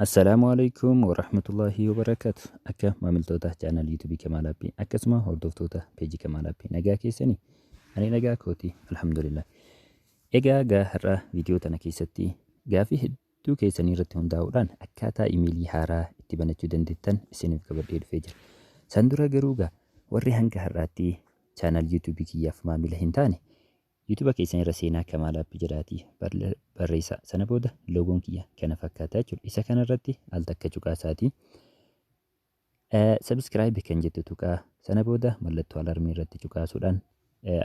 Assalaamu alaikum warahmatullaahi wabarakaatu. Akka maamiltoota chaanal YouTube Kamaal Appii akkasuma hordoftoota peejii Kamaal Appii, nagaa keessanii? Ani nagaa kooti, alhamdulillah. Egaa gaa har'a viidiyoo tana keessatti gaafii hedduu keessanii irratti hundaa'uudhaan akkaataa imeelii haaraa itti banachuu dandeettan isiniif qabadhee dhufee jira. San dura garuu gaa warri hanga har'aatti chaanal YouTube kiyyaaf maamila hin taane, YouTube keessan irra seenaa, Kamaal Appii jedhaatii barreessaa. Sana booda loogoon kiyya kana fakkaata jechuudha. Isa kanarratti al takka cuqaasaatii subscribe kan jettu tuqaa. Sana booda mallattoo alarmii irratti cuqaasuudhaan,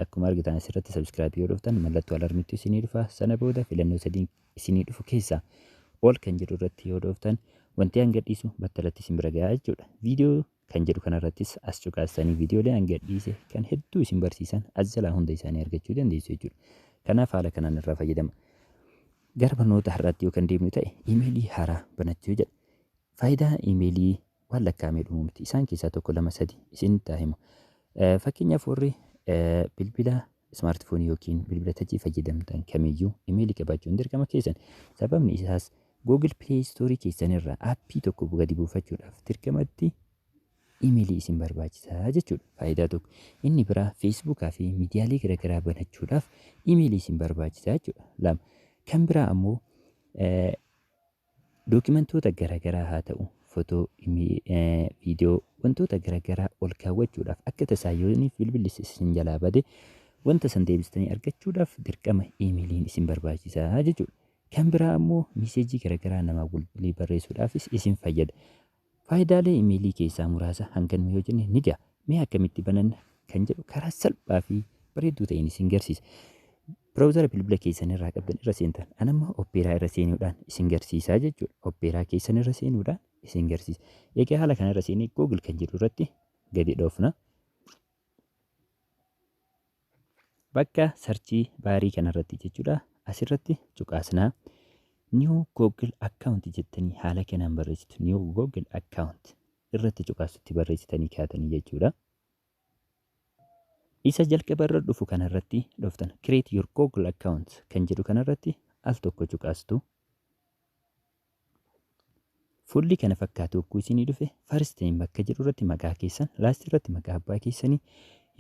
akkuma argitan asirratti subscribe yoo dhuftan mallattoo alarmiitu isinii dhufa. Sana booda filannoo sadiin isinii dhufu keessaa ol kan jedhu irratti yoo dhuftan wanti an gadhiisu battalatti isin bira gahaa jechuudha. Viidiyoo kan jedhu kanarrattis as cuqaastanii viidiyoolee an gadhiise kan hedduu isin barsiisan as jalaa hunda isaanii argachuu dandeessu jechuudha. Kanaaf haala kanaan irraa fayyadama. Gara barnoota har'aatti yoo kan deemnu ta'e, imeelii haaraa banachuu jedha. Faayidaa imeelii waan lakkaa'amee dhumu miti. Isaan keessaa tokko, lama, sadi isinitti haa himu. Fakkeenyaaf, warri bilbila smartphone yookiin bilbila touch fayyadamtan kamiyyuu imeelii qabaachuun dirqama keessan. Sababni isaas Google Play Store keessanirraa aappii tokko gadi buufachuudhaaf dirqamatti imeelii isin barbaachisaa jechuudha. Faayidaa tokko. Inni biraa Feesbuukaa fi miidiyaalee garaagaraa banachuudhaaf imeelii isin barbaachisaa jechuudha. Lama. Kan biraa ammoo dookimantoota garaagaraa haa ta'u, footoo, viidiyoo, wantoota garaagaraa ol kaawwachuudhaaf, akka tasaa yooniif bilbilli isin jalaa bade wanta san deebistanii argachuudhaaf dirqama imeeliin isin barbaachisaa jechuudha. Kan biraa ammoo miiseejii garaagaraa namaa walii barreessuudhaafis isin fayyada. Faayidaalee imeelii keessaa muraasa hanganuma yoo jenne ni ga'a. Mee akkamitti bananna kan jedhu karaa salphaa fi bareedduu ta'een isin garsiisa. Browsera bilbila keessan irraa qabdan irra seentan. An amma Opera irra seenuudhaan isin garsiisaa jechuudha. Opera keessan irra seenuudhaan isin garsiisa. Egaa haala kana irra seenee Google kan jedhu irratti gadi dhoofna. Bakka search baarii kanarratti jechuudha. Asirratti cuqaasnaa. "New Google account" jettanii haala kanaan barreessitu. "New Google account" irratti cuqaasutti barreessitanii kaatanii jechuudha. Isa jalqaba irra dhufu kanarratti dhuftan, "Create your Google account" kan jedhu kanarratti al tokko cuqaastu. Fuulli kana fakkaatu hogguu isinii dhufe, "First name" bakka jedhu irratti maqaa keessan, "Last" irratti maqaa abbaa keessanii,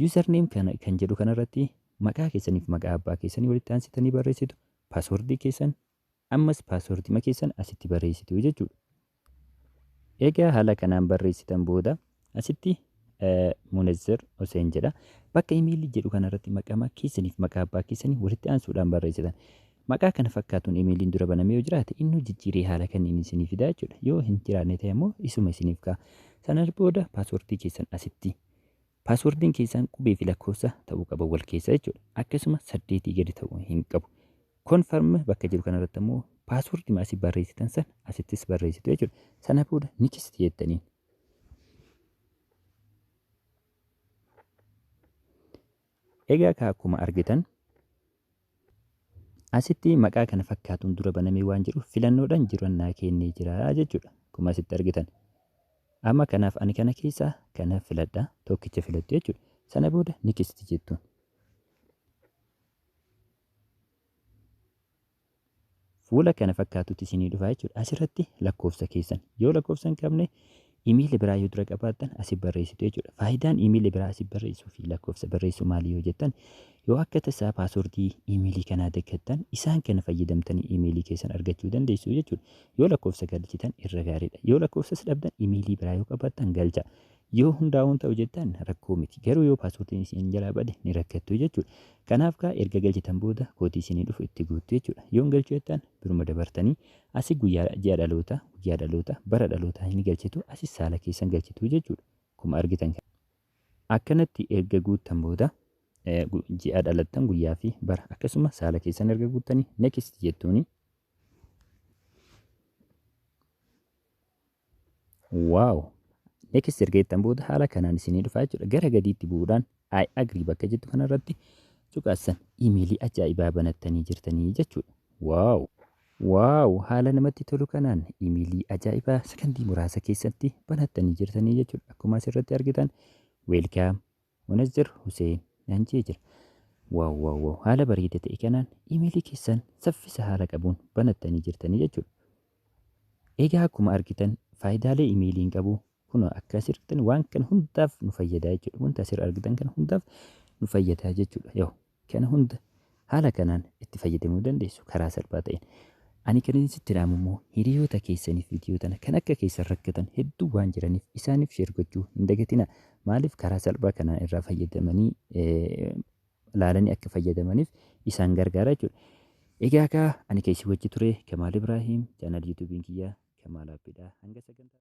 "Username" kana kan jedhu kanarratti maqaa keessaniif maqaa abbaa keessanii walitti aansitanii barreessitu, paaswordii keessan, ammas paaswordii keessan asitti barreessitu jechuudha. Egaa haala kanaan barreessitan booda asitti Munazzir Hussein jedha. Bakka imeelii jedhu kanarratti maqaa keessaniif maqaa abbaa keessanii walitti aansuudhaan barreessitan. Maqaa kana fakkaatuun imeeliin dura banamee yoo jiraate, innuu jijjiiree haala kanneen isinii fidaa jechuudha. Yoo hin jiraanne ta'e immoo isuma isiniif ka'a. Sana booda paaswordii keessan asitti. Paaswordiin keessan qubee fi lakkoofsa ta'uu qaba wal keessa jechuudha. Akkasuma 8 gadi ta'uu hin qabu. "Confirm" bakka jiru kanarratti immoo paaswordii asii barreessitan san asittis barreessitu jechuudha. Sana booda "Next" jettaniin. Egaa akkuma argitan asitti maqaa kana fakkaatuun dura banamee waan jiruuf filannoodhaan jirannaa kennee jira jechuudha. Akkuma asitti argitan. Amma kanaaf ani kana keessaa kana filadha, tokkicha filattu jechuudha. Sana booda "Next" jettuun. Fuula kana fakkaatutti isinii dhufa jechuudha. Asirratti lakkoofsa keessan, yoo lakkoofsa hin qabne imeelii biraa yoo dura qabaattan asii barreessitu jechuudha. Faayidaan imeelii biraa asii barreessuu fi lakkoofsa barreessuu maali yoo jettan, yoo akka tasaa paaswordii imeelii kanaa daggattan isaan kana fayyadamtanii imeelii keessan argachuu dandeessu jechuudha. Yoo lakkoofsa galchitan irra gaariidha. Yoo lakkoofsas dhabdan imeelii biraa yoo qabaattan galcha. Yoo hundaa'uun ta'u jettan rakkoo miti. Garuu yoo paaswordiin isin jalaa bade ni rakkattu jechuudha. Kanaaf kaa erga galchitan booda kootii isinii dhufu itti guuttu jechuudha. Yoo hin galchuu jettan biruma dabartanii asii guyyaa, ji'a dhalootaa, guyyaa dhalootaa, bara dhalootaa ni galchitu, asis saala keessan galchitu jechuudha. Akkuma argitan akkanatti erga guuttan booda, ji'a dhalattan, guyyaa fi bara, akkasuma saala keessan erga guuttanii "Next" jettuuni. Wow! "Next" erga jettan booda haala kanaan isinii dhufa jechuudha. Gara gadiitti bu'uudhaan "I agree" bakka jettu kanarratti cuqaassan, imeelii ajaa'ibaa banattanii jirtanii jechuudha. Wow! Wow! Haala namatti tolu kanaan imeelii ajaa'ibaa sakandii muraasa keessatti banattanii jirtanii jechuudha. Akkuma asirratti argitan "Welcome Munazzir Hussein" naan jee jira. Wow, wow, wow! Haala bareeda ta'e kanaan imeelii keessan saffisa haala qabuun banattanii jirtanii jechuudha. Egaa akkuma argitan faayidaalee imeeliin qabu kun akka asirra argitan waan kana hundaaf nu fayyada jechuudha. Wanta asirra argitan kana hundaaf nu fayyada jechuudha. Yoo kana hunda haala kanaan itti fayyadamuu dandeessu karaa salphaa ta'een. Ani kan isin dhaamu immoo hiriyoota keessaniif viidiyoo tana kan akka keessan rakkatan hedduu waan jiraniif isaaniif share gochuu hin dagatina. Maaliif karaa salphaa kanaan irraa fayyadamanii ilaalanii akka fayyadamaniif isaan gargaara jechuudha. Egaa kaa ani keessi wajji ture Kamaal Ibraahim, chaanal YouTube'n kiyya Kamaal Abbiidha. Hanga sagantaa.